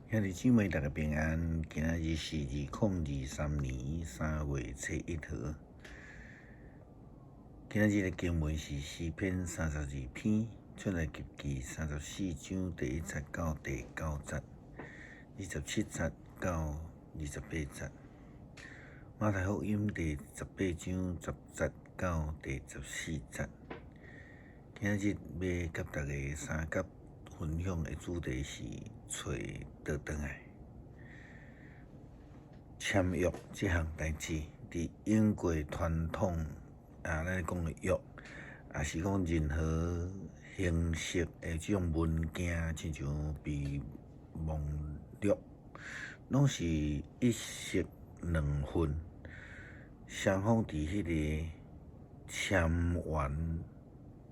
兄弟姊妹，大家平安。今仔日是2023年3月初1號。今仔日的經文是詩篇32篇，出埃及記34章第1節到第9節，27節到28節。馬太福音第18章10節到第14節。今仔日欲佮大家相佮分享的主題是揣倒轉來。簽約這項代誌，佇英國傳統啊，咱講的約，抑是講任何形式的這種文件，親像備忘錄，攏是一式兩份。雙方佇彼个簽完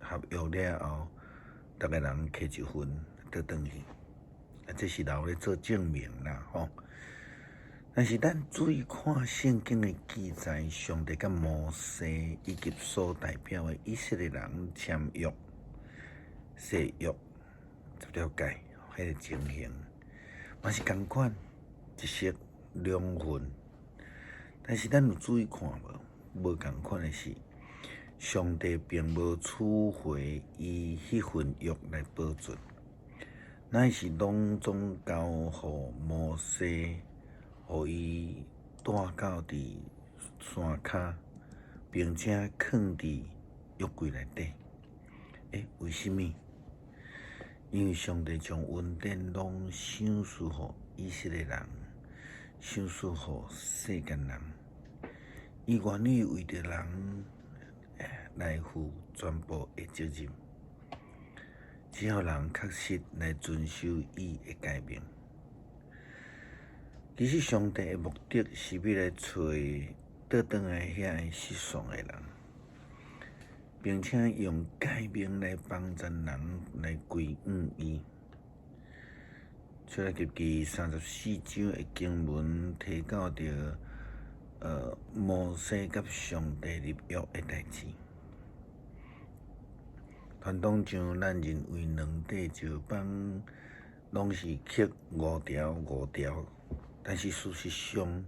合約了後，逐个人提一份倒轉去，啊，這是留咧做證明啦，吼。但是咱注意看聖經的記載，上帝佮摩西以及所代表的以色列人簽約、誓約、十條誡，彼个情形，嘛是仝款，一式兩份。但是咱有注意看無？無仝款的是，上帝並無取回伊彼份約來保存，乃是攏總交予摩西，予伊帶到佇山跤，並且囥佇約櫃內底。欸，為啥物？因為上帝將恩典攏賞賜予以色列人，賞賜予世間人。伊願意為著人來負全部的責任，只要人確實來遵守伊的誡命。其實上帝的目的是欲來揣倒轉來遐个失喪的人，並且用誡命來幫助人來歸向伊。出埃及記34章的經文提到著，摩西佮上帝立約的代誌。傳統上，咱認為兩塊石板攏是刻五條五條，但是事實上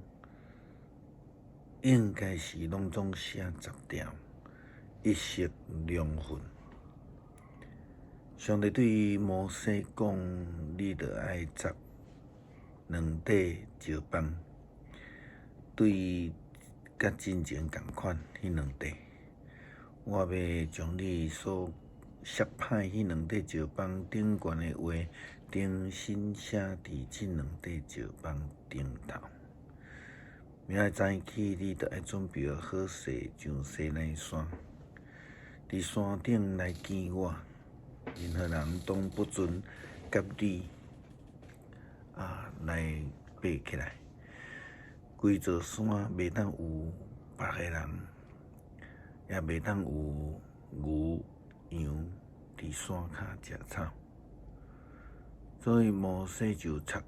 應該是攏總寫十條，一式兩份。上帝對摩西講：你著愛鑿兩塊石板，對佮進前仝款，彼兩塊，我欲將你所摔歹彼兩塊石板頂懸的話，重新寫佇這兩塊石板頂頭。明仔早起，你著愛準備好勢上西奈山，佇山頂來見我。任何人攏不准佮你啊來爬起來。規座山袂當有別个人，也袂當有牛羊佇山跤食草。所以摩西就鑿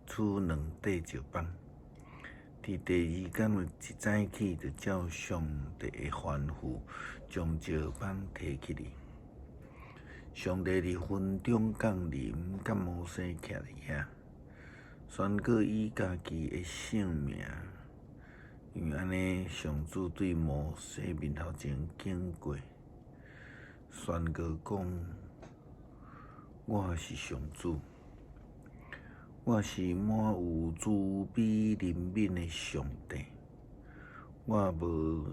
出兩塊石板，佇第二工一早起，就照上帝的吩咐，將石板提起來。上帝佇雲中降臨，佮摩西徛佇遐，宣告伊家己的聖名。因為按呢，上主對摩西面頭前經過，宣告講：我是上主，我是滿有慈悲憐憫的上帝，我無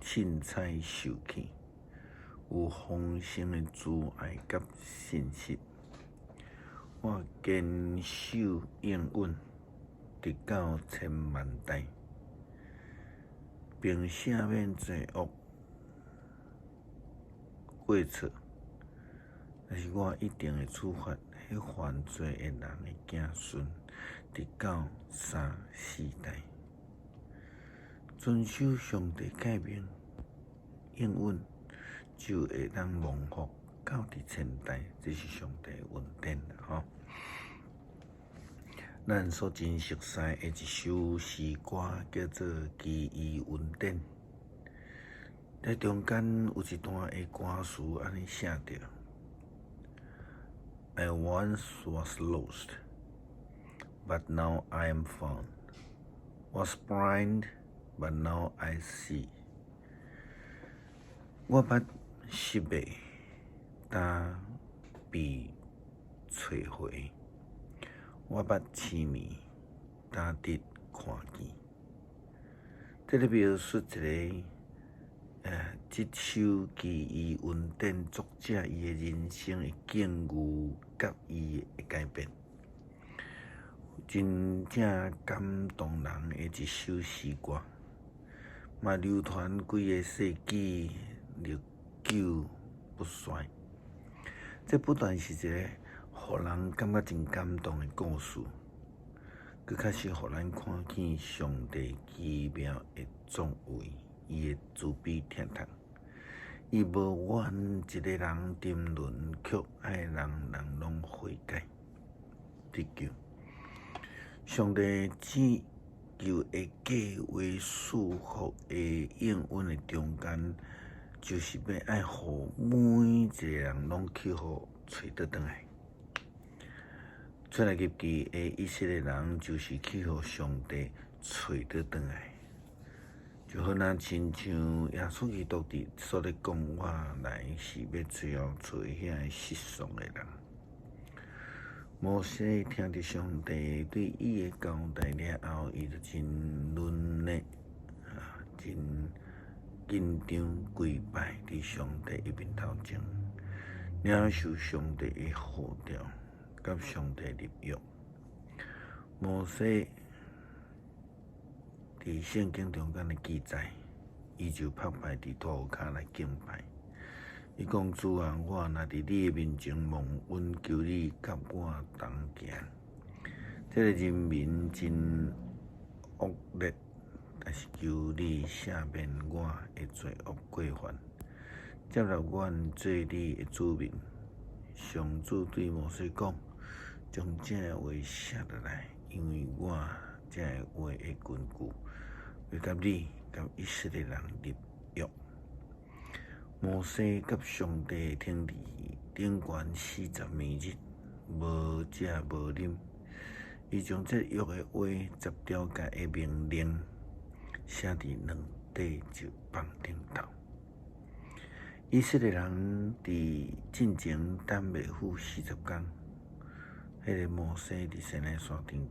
凊彩受氣，有豐盛的慈愛佮信實。我堅守應允，直到千萬代，並赦免罪惡過錯。但是我一定會處罰彼犯罪的人的子孫，直到三四代。遵守上帝誡命應允，就會當蒙福到佇千代，這是上帝的恩典吼。咱所真熟悉的一首詩歌叫做《基於恩典》，佇中間有一段的歌詞按呢寫著：I once was lost, but now I am found; was blind, but now I see。我捌失迷，今被揣回；我捌痴迷，今得看見。這个描述一个，這首奇異恩典作者伊的人生的境遇佮伊的改變，真正感動人的一首詩歌，嘛流傳幾个世紀，歷久不衰。這不但是一個予人感覺真感動的故事，閣較是予咱看見上帝奇妙的作為，伊的慈悲疼痛。伊無願一个人沉淪，卻愛人人攏悔改得救。上帝拯救的計劃賜福的應允的中間，就是欲愛予每一个人攏去予揣倒轉來。出埃及記的以色列人就是去予上帝揣倒轉來，就好若親像耶穌基督佇所咧講，我來是欲揣揣遐个失喪的人。摩西聽著上帝對伊的交代了後，伊就真軟弱，真緊張，跪拜佇上帝的面頭前，領受上帝的呼召，佮上帝立約。摩西佇聖經中間的記載，伊就拍敗佇塗跤來敬拜。伊講：主啊，我若佇你的面前蒙恩，求你佮我同行。這个人民真惡劣，但是求你赦免我的罪惡過犯，接納阮做你的子民。上主對摩西講：將這个話寫落來，因為我這个話的根據，欲佮你佮以色列人立約。摩西佮上帝停佇頂懸40暝日，無食無啉。伊將這約的話十條誡的命令寫佇兩塊石板頂頭。以色列人佇進前等袂赴40工，彼个摩西佇西奈山頂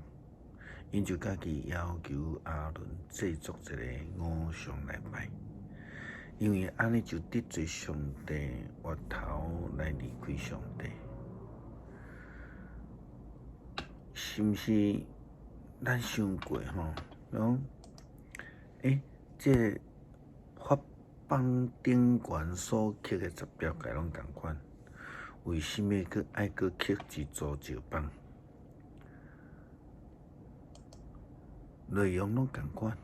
，𪜶就家己要求亞倫製作一个偶像來拜，因為按呢就得罪上帝，越頭來離開上帝。是毋是咱想過吼？講，欸，這个法榜頂懸所刻的十條誡攏仝款，為啥物閣愛閣刻一組石板？內容攏仝款，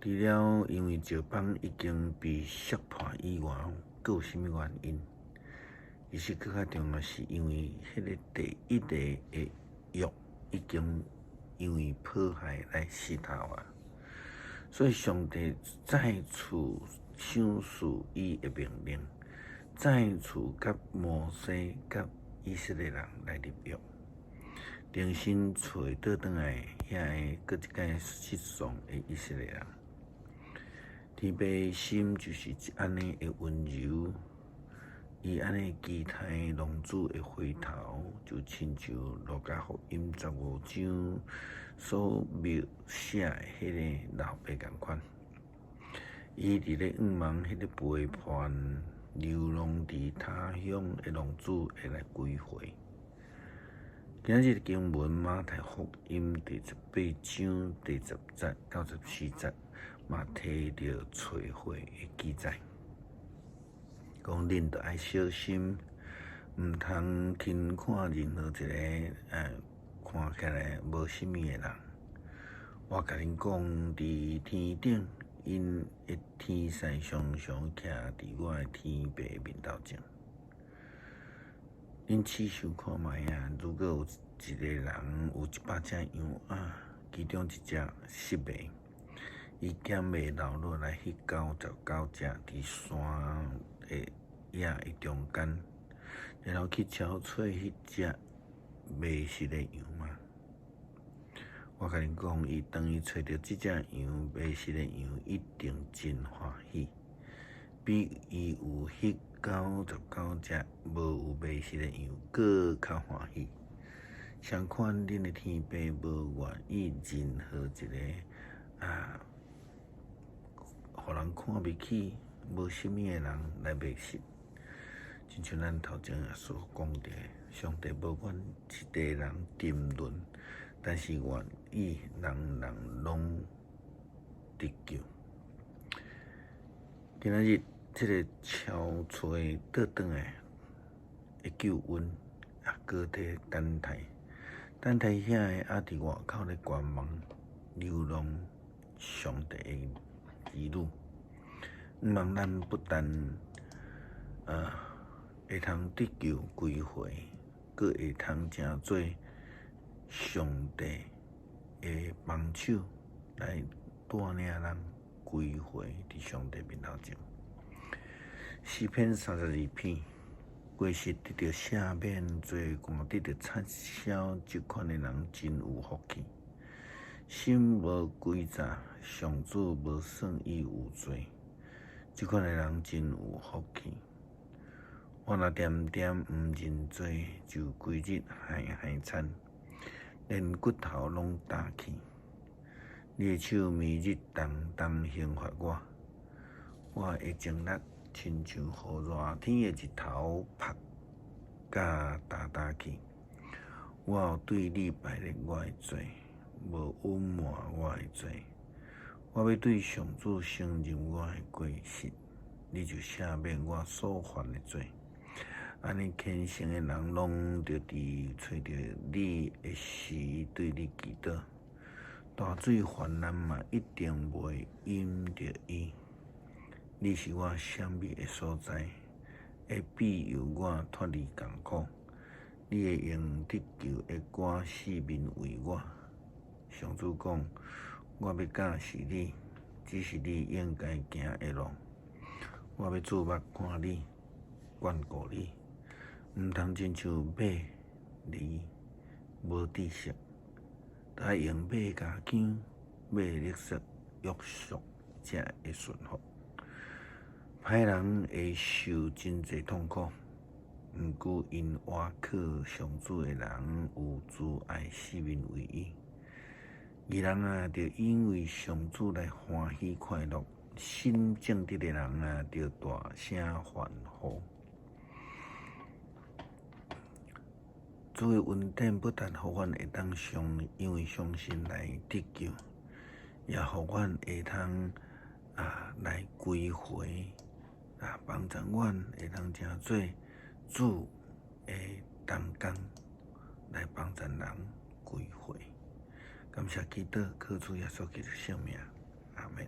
除了因為石板已經被摔破以外，閣有啥物原因？其實閣較重要是因為彼个第一个的約已經因為破壞來失效啊，所以上帝再次賞賜伊的命令，再次佮摩西佮以色列人來立約，重新揣倒轉來遐个閣一擺失喪的以色列人。天父的心就是按呢的溫柔，伊按呢期待浪子的回頭，就親像路加福音15章所描寫的彼个老爸仝款。伊佇咧向望彼个背叛、流浪佇他鄉的浪子會來歸回。今仔日經文馬太福音第18章第10節到14節，嘛提著揣回的記載，講恁著愛小心，毋通輕看任何一个看起來無啥物的人。我共恁講，佇天頂，𪜶的天使常常徛佇我的天父面頭前。恁試想看覓啊？如果有一个人有100隻羊仔，其中一隻失迷，伊敢會留落來彼99隻佇山的野的中間，然後去撨揣彼隻迷失的羊嗎？我共恁講，伊當伊揣著這隻羊迷失的羊，一定真歡喜，比伊有彼99隻無有迷失的羊閣較歡喜。相款，恁的天父無願意任何一个啊，予人看袂起、無啥物的人來迷失。親像咱頭前也所講著，上帝無願一個人沉淪，但是願意人人攏得救。今仔日這个超厝的倒轉來的救恩，也閣佇等待，等待遐个猶佇外口咧觀望、流浪上帝的兒女。毋望咱不但會通得救歸回，閣會通成做上帝的幫手，來帶領人歸回佇上帝面頭前。詩篇32篇，過失得著赦免，罪汙得著擦消，這款的人真有福氣。心無詭詐，上主無算伊有罪，這款的人真有福氣。我若恬恬毋認罪，就規日害害慘，連骨頭攏焦去。你的手暝日重重刑罰我，我的精力親像予熱天的日頭曝甲焦焦去。我有對你白列我的罪，無隱瞞我的罪。我欲對上主承認我的過失，你就赦免我所犯的罪。按呢虔誠的人，攏著佇揣著你的時，對你祈禱。大水泛濫嘛，一定袂淹著伊。你是我閃避的所在，會庇佑我脫離艱苦。你會用得救的歌四面圍我。上主講：我欲教示你，這是你應該行的路。我欲注目看你，眷顧你，毋通親像馬驢無知識，著愛用馬鉸鉗、馬勒索約束，才會順服。歹人會受真濟痛苦，毋過𪜶倚靠上主的人有慈愛四面圍伊。義人啊，著因為上主來歡喜快樂；心正直的人啊，著大聲歡呼。主的恩典不但予阮會當相，因為相信來得救，也予阮會通啊來歸回啊，幫助阮會通成做主的同工，來幫助人歸回。感謝基督，靠主耶穌基督聖名，阿們。